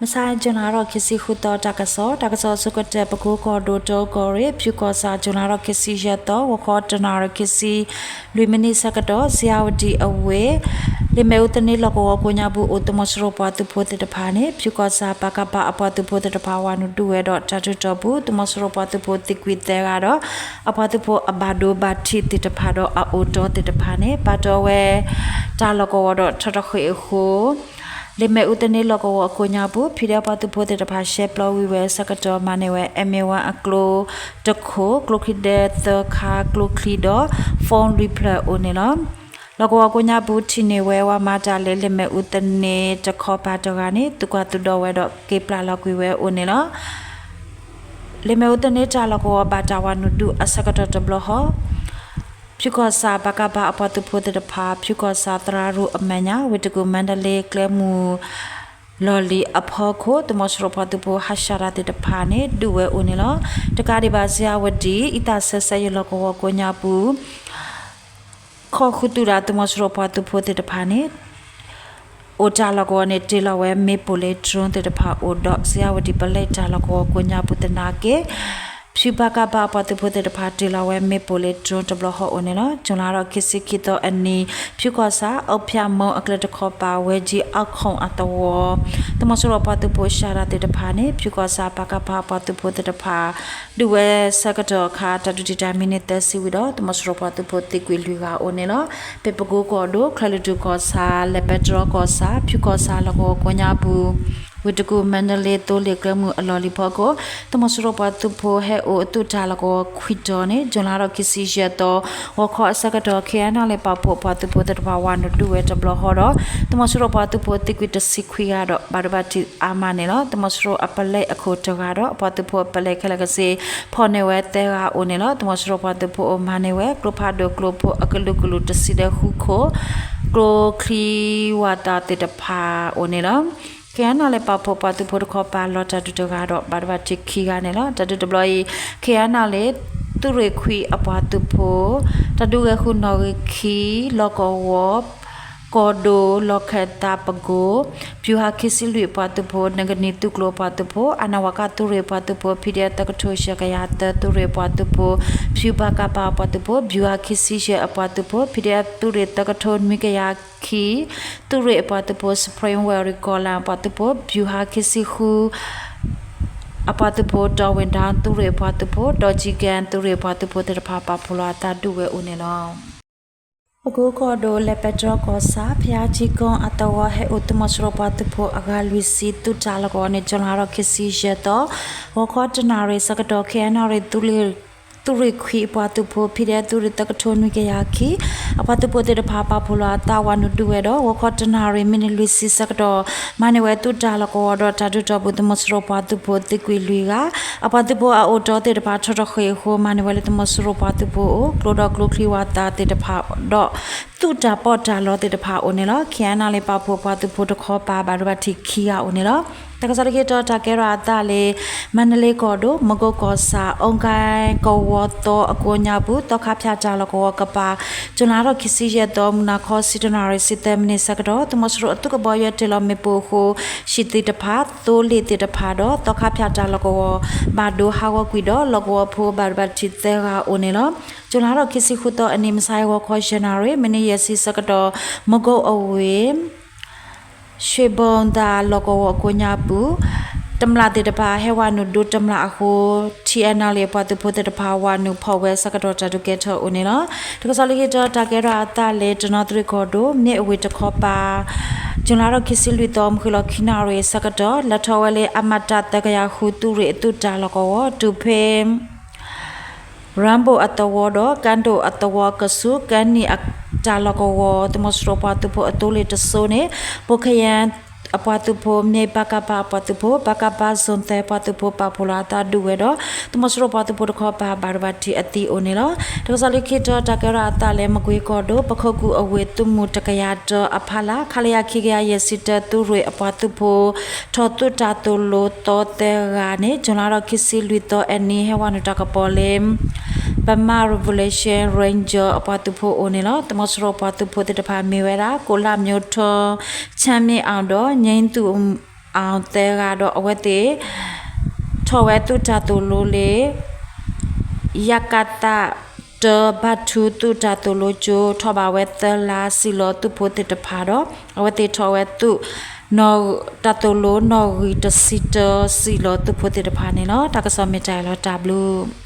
မုၢ်ဆါ ဇွန်လါထီၣ်ခံဆံဃုသီ တၢ်ကစီၣ်, တၢ်ကစီၣ်အဆိကတၢၢ် ပကိကီၢ်ဒိၣ် တၢကီၢ်ရ့ၣ် ဖၠူကီၢ်ဆၣ် ဇွန်လါထီၣ်ခံဆံယဲၢ်သီ ဂီၤခီတနၣ်ရံၣ်ခံဆံလွံၢ်မံးနံးဆၢကတီၢ် စယါဝဒံၣ်အဝ့ၢ် လ့ၣ်မ့ၣ်အူသန့လီၢ်ကဝီၤကိးညါပူၤ အိၣ်သုးမီၤစိရိၤပှၤသုးဖိသ့ၣ်တဖၣ်န့ၣ် ဖၠူကီၢ်ဆၣ် ပကဖ အပှၤသုးဖိသ့ၣ်တဖၣ် ဝၤနုာ်ဒုးဝဲဒီးတၢ်ဒုးတီၢ်ပူၤ သုးမီၤစိရိၤပှၤသုးဖိသံကွံာ်သၢဂၤဒီး အပှၤသုးဖိအဘၣ်ဒိဘၣ်ထံးသ့ၣ်တဖၣ်ဒီးအအိၣ်တီသ့ၣ်တဖၣ်န့ၣ် ပာ်တီၢ်ဝဲတၢ်လီၢ်ကဝီၤဒီးထီၣ်တဃ့ၢ်အဃိ လ့ၣ်မ့ၣ်အူသန့လီၢ်ကဝီၤအကိးညါပူၤ ဖံးဒဲးပှၤသုးဖိသ့ၣ်တဖၣ် ရှဲပျီဝံၤဝဲဆၢကတီၢ် မၤန့ၢ်ဝဲ အမ့ၣ်ဝါအကျိတခိၣ်, ကျိချံဒဲသၢခါ, ကျိချံဒီး phone လွံၢ်ဖျၢၣ်အိၣ်န့ၣ်လီၤ. လီၢ်ကဝီၤကိးညါပူၤ ထံၣ်န့ၢ်ဝဲဝၤမၤတၢ်လၢလ့ၣ်မ့ၣ်အူသန့တခီပၤတဂၤန့ၣ် သူၣ်ကွၢ်သူၣ်ဒီးဝဲဒီးက့ၤပျၢ်လီၤကွံာ်ဝဲအိၣ်န့ၣ်လီၤ. လ့ၣ်မ့ၣ်အူသန့တၢ်လီၢ်ကဝီၤဘၣ်တၢ်ဝၤနုာ်ဒုးအဆၢကတီၢ်တဘျီဃီ ဖၠူကီၢ်ဆၣ် ပကဖ အပှၤသုးဖိသ့ၣ်တဖၣ် ဖၠူကီၢ်ဆၣ်သရၣ်ရူၢ်အမဲာ်ညါ ဝ့ၢ်တကူၣ် မါဒလ့ ကျဲမုၢ်လီၢ်လံၤအဖီခိၣ် သုးမီၤစိရိၤပှၤသုးဖိဟးဆှဲးတၢ်သ့ၣ်တဖၣ်န့ၣ် ဒုးဝဲအိၣ်န့ၣ်လီၤ. တကးဒံးဘၣ် စယါဝဒံၣ် အံသၣ်ဆၢစဲးယံၤလီၢ်ကဝီၤကိးညါပူၤ ခိးဃုသူၣ်တၢ်သုးမီၤစိရိၤပှၤသုးဖိသ့ၣ်တဖၣ်န့ၣ် အိၣ်တၢ်လီၢ်ကဝီၤန့ၣ် တ့ၢ်လီၤဝဲမ့ၣ်ပိၢ်လၢ drone သ့ၣ်တဖၣ်အိၣ်ဒီး စယါဝဒံၣ်ပလဲတၢ်လီၢ်ကဝီၤကိးညါပူၤသနာ်က့ ဖၠူ ပကဖ အပှၤသုးဖိသ့ၣ်တဖၣ် တ့ၢ်လီၤဝဲမ့ၣ်ပိၢ်လၢ drone တဘျီဃီအိၣ်န့ၣ်လီၤ. ဇွန်လါထီၣ်ခံဆံခံသီအနံၤ ဖၠူကီၢ်ဆၣ် အီဖၠၣ်မီအကျဲတခီပၤ ဝဲကၠံအီခိၣ်အသဝီ သုးမီၤစိရိၤပှၤသုးဖိဆှဲးတၢ်သ့ၣ်တဖၣ်န့ၣ် ဖၠူကီၢ်ဆၣ် ပကဖ အပှၤသုးဖိသ့ၣ်တဖၣ် ဒုးဝဲဆၢကတီၢ်အခါ တၢ်ဒုးတံာ်တာ်မံးနံးသၢဆံဝံၤဒီး သုးမီၤစိရိၤပှၤသုးဖိသံကွံာ်လွံၢ်ဂၤအိၣ်န့ၣ်လီၤ. ဖဲပကိကီၢ်ဒိၣ် ချၢၣ်လွံၢ်ထူၣ်ကီၢ်ဆၣ် လဲၤပဲတြီကီၢ်ဆၣ် ဖၠူကီၢ်ဆၣ်လီၢ်ကဝီၤကိးညါပူၤ ဝ့ၢ်တကူၣ် မါဒလ့ သိလ့ၣ်ကျဲမုၢ်အလီၢ်လံၤဖီခိၣ် သုးမီၤစိရိၤပှၤသုးဖိဟဲအိၣ်အသုးတၢ်လီၢ်ကဝီၤခွံတီၤန့ၣ် ဇွန်လါထီၣ်ခံဆံယဲၢ်သီ ဂီၤခီအဆၢကတီၢ် KNLA ပာ်ဖှိၣ်အပှၤသုးဖိသ့ၣ်တဖၣ် ဝၤနုာ်ဒုးဝဲတဘျီဃီဒီး သုးမီၤစိရိၤပှၤသုးဖိသံကွံာ်တဆံခွံဂၤဒီး ဘၣ်ဒိဘၣ်ထံးအါမးန့ၣ်လီၤ. သုးမီၤစိရိၤအပလဲအခိၣ်တဂၤဒီး အပှၤသုးဖိအပလဲခဲလၢာ်ခဲဆ့ ဖီၣ်န့ၢ်ဝဲသၢဂၤအိၣ်န့ၣ်လီၤ. သုးမီၤစိရိၤပှၤသုးဖိအိၣ်မၤန့ၢ်ဝဲ ကျိဖးဒိၣ်ကျိဖိအကလုာ်ကလုာ်တဆံဒီးဃုခိၣ် ကျိချံဝၤသးသ့ၣ်တဖၣ်အိၣ်န့ၣ်လီၤ. KNLA ပာ်ဖှိၣ်ပှၤသုးဖိတခီပၤ လီၤတၢ်ဒုးတဂၤဒီး ဘၣ်ဒိဘၣ်ထံးခံဂၤန့ၣ်လီၤ. တၢ်ဒုးတဘျီအံၤ KNLA သုးရ့ၣ်ခွံအပှၤသုးဖိ တၢ်ဒုးဂဲၤဃုာ်နီၣ်ဂံၢ်ခံ လီၢ်ကဝီၤ ကီၢ်ဒိၣ် လီၢ်ခၢၣ်သး ပကိၣ် ဗျူဟာခံဆံလွံၢ်အပှၤသုးဖိ နကနံၤသုးကျိၤအပှၤသုးဖိ အနီၢ်ဝၤကၢ်သုးရ့ၣ်အပှၤသုးဖိ PDF သၢကထိယဲၢ်ကယၤသၢသုးရ့ၣ်အပှၤသုးဖိ ဖၠူဘၣ်ကးပာ်အပှၤသုးဖိ ဗျူဟာခံဆံယဲၢ်အပှၤသုးဖိ PDF သုးရ့ၣ်သၢကထိနွံကယၤခံ သုးရ့ၣ်အပှၤသုးဖိ Spring Valley ကီၢ်လၣ်အပှၤသုးဖိ ဗျူဟာခံဆံဃု အပှၤသုးဖိ တီၣ်ဝ့ၣ်ဒၣ်သုးရ့ၣ်အပှၤသုးဖိ ဒီကံကဲသုးရ့ၣ်အပှၤသုးဖိသ့ၣ်တဖၣ် ပာ်ဖှိၣ်လီၤအသးဒုးဝဲအိၣ်န့ၣ်လီၤ. ပကိကီၢ်ဒိၣ် လဲၤပဲတြီကီၢ်ဆၣ် ဖၠါကၠံကီအသဝီ ဟဲအိၣ်သုးမီၤစိရိၤပှၤသုးဖိအဂၤလွံၢ်ဆံ သုးတၢ်လီၢ်ကဝီၤန့ၣ် ဇွန်လါထီၣ်ခံဆံယဲၢ်သီ ဂီၤခီတနၣ်ရံၣ်ဆၢကတီၢ် KNLA သုးရ့ၣ်ခွံအပှၤသုးဖိ PDF သုးရ့ၣ်သၢကထိနွံကယၤခံ အပှၤသုးဖိသ့ၣ်တဖၣ် ပာ်ဖှိၣ်လီၤအသးဝၤနုာ်ဒုးဝဲဒီး ဂီၤခီတနၣ်ရံၣ်မံးနံးလွံၢ်ဆံဆၢကတီၢ် မၤန့ၢ်ဝဲသုးတၢ်လီၢ်ကဝီၤဒီးတၢ်ဒုးတီၢ်ပူၤ သုးမီၤစိရိၤပှၤသုးဖိသံကွံာ်လွံၢ်ဂၤ အပှၤသုးဖိအအိၣ်တီသ့ၣ်တဖၣ် ထီၣ်တဃ့ၢ်အဃိ မၤန့ၢ်ဝဲလၢသုးမီၤစိရိၤပှၤသုးဖိအအိၣ် ကျိဒီးကျိချံဝၤသးသ့ၣ်တဖၣ်ဒီး သုးတၢ်ပီးတၢ်လီသ့ၣ်တဖၣ်အိၣ်န့ၣ်လီၤ. KNLA ပာ်ဖှိၣ်ပှၤသုးဖိတခီပၤ ဘၣ်ဒိဘၣ်ထံးခံဂၤအိၣ်န့ၣ်လီၤ. တၢ်ကစီၣ်လၢခံတီၤ တၢ်ကဲထီၣ်အသးလၢ မါဒလ့ကီၢ်ဒိၣ် မကိၢ်ကီၢ်ဆၣ် အီကၠံကဝီၤသီအကိးညါပူၤ သီခါဖၠၣ်တၢ်လီၢ်ကဝီၤကပၤ ဇွန်လါထီၣ်ခံဆံယဲၢ်သီ မုၢ်နၤခီဆံတနၣ်ရံၣ်ဆံသၢမံးနံးဆၢကတီၢ် သုးမီၤစိရိၤအသုးကဘီယူၤတ့ၢ်လီၤမ့ၣ်ပိၢ်အဃိ ဟံၣ်သ့ၣ်တဖၣ် သိလ့ၣ်သ့ၣ်တဖၣ်ဒီး သီခါဖၠၣ်တၢ်လီၢ်ကဝီၤ ဘၣ်ဒိဟးဂီၤကွံာ်ဒီး လီၢ်ကဝီၤဖိဘၣ်ဒိဘၣ်ထံးသၢဂၤအိၣ်န့ၣ်လီၤ. ဇွန်လါထီၣ်ခံဆံဃုသီအနံၤ မုၢ်ဆါအံၤ ဂီၤခီယဲၢ်နၣ်ရံၣ် မံးနံးယဲၢ်ဆံဆၢကတီၢ် မကိၢ်အဝ့ၢ် ရွှ့ၣ်ဘိၣ်သၣ်လီၢ်ကဝီၤအကိးညါပူၤ တမျၢ်သ့ၣ်တဖၣ် ဟဲဝၤနုာ်ဒိတမျၢ်အဃိ TNLA အပှၤသုးဖိသ့ၣ်တဖၣ် ဝၤနုာ်ဖီၣ်ဝဲဆၢကတီၢ် တၢ်ဒုးကဲထီၣ်အိၣ်န့ၣ်လီၤ. တၢ်ကစီၣ်လၢခံတီၤ တၢ်ကဲထီၣ်အသးလၢ တနီသရံၣ်ကီၢ်ဒိၣ် မ့ၢ်အဝ့ၢ်တခီပၤ ဇွန်လါထီၣ်ခံဆံလွံၢ်သီ မုၢ်ဃ့ၢ်လီၤခံနၣ်ရံၣ်အဆၢကတီၢ် လဲၤထီၣ်ဝဲလၢ အမှတ် သၢကယၤဃု သုးရ့ၣ်အသုးတၢ်လီၢ်ကဝီၤ တုၤဖဲ ရၣ်ဘိၣ်အသဝီဒီး ကၣ်ဒိၣ်အသဝီကဆူး ကၣ်နံၣ်အတၢ်လီၢ်ကဝီၤ သုးမီၤစိရိၤပှၤသုးဖိအသိလ့ၣ်တစိၤန့ၣ် ပိၣ်ခရၣ်အပှၤသုးဖိ မ့ၢ် ပကဖ အပှၤသုးဖိ ပကဖ zone သၢ ပှၤသုးဖိ ပာ်ဖှိၣ်လီၤအသးဒုးဝဲဒီး သုးမီၤစိရိၤပှၤသုးဖိတခီပၤ ဘၣ်ဒိဘၣ်ထံးအသံအိၣ်န့ၣ်လီၤ. တၢ်ကစီၣ်လၢခံတီၤ တၢ်ကဲထီၣ်အသးလၢ မကွ့ကီၢ်ဒိၣ် ပခိၣ်ကူၣ်အဝ့ၢ် သုးမုၢ်တကယၤတၢအဖီလာ် ခလရ ခံကယၤယဲၢ်ဆံတၢ သုးရ့ၣ်အပှၤသုးဖိ ထီၣ်သုးတၢ်သိၣ်လိသီသၢဂၤန့ၣ် ဇွန်လါထီၣ်ခံဆံလွံၢ်သီအနံၤ ဟဲဝၤနုာ်တၢ်ကပီၤလၢ Burma Revolution Ranger အပှၤသုးဖိအိၣ်န့ၣ်လီၤ. သုးမီၤစိရိၤပှၤသုးဖိသ့ၣ်တဖၣ်မ့ၢ်ဝဲဒၣ် ကိးလါမျိးထွန်း ချမ်းမြေ့အောင်ဒီး ငြိမ်းသူ အသၢဂၤဒီး အဝဲသ့ၣ်ထီၣ်ဝဲသုးတၢ်သိၣ်လိလၢ ယကသ တၢ ဘၣ်ထူသုးတၢ်သိၣ်လိကၠိ ထီၣ်ဘၣ်ဝဲသၢလါ စံၣ်လီၤသုးဖိသ့ၣ်တဖၣ်ဒီး အဝဲသ့ၣ်ထီၣ်ဝဲသုး တၢ်သိၣ်လိနီၣ်ဂံၢ်တဆံတၢ စံၣ်လီၤသုးဖိသ့ၣ်တဖၣ်န့ၣ်လီၤ. တၢ်ကစီၣ်မ့ၢ်တၢ်အံၤလီၤ. တၢ်ဘျုး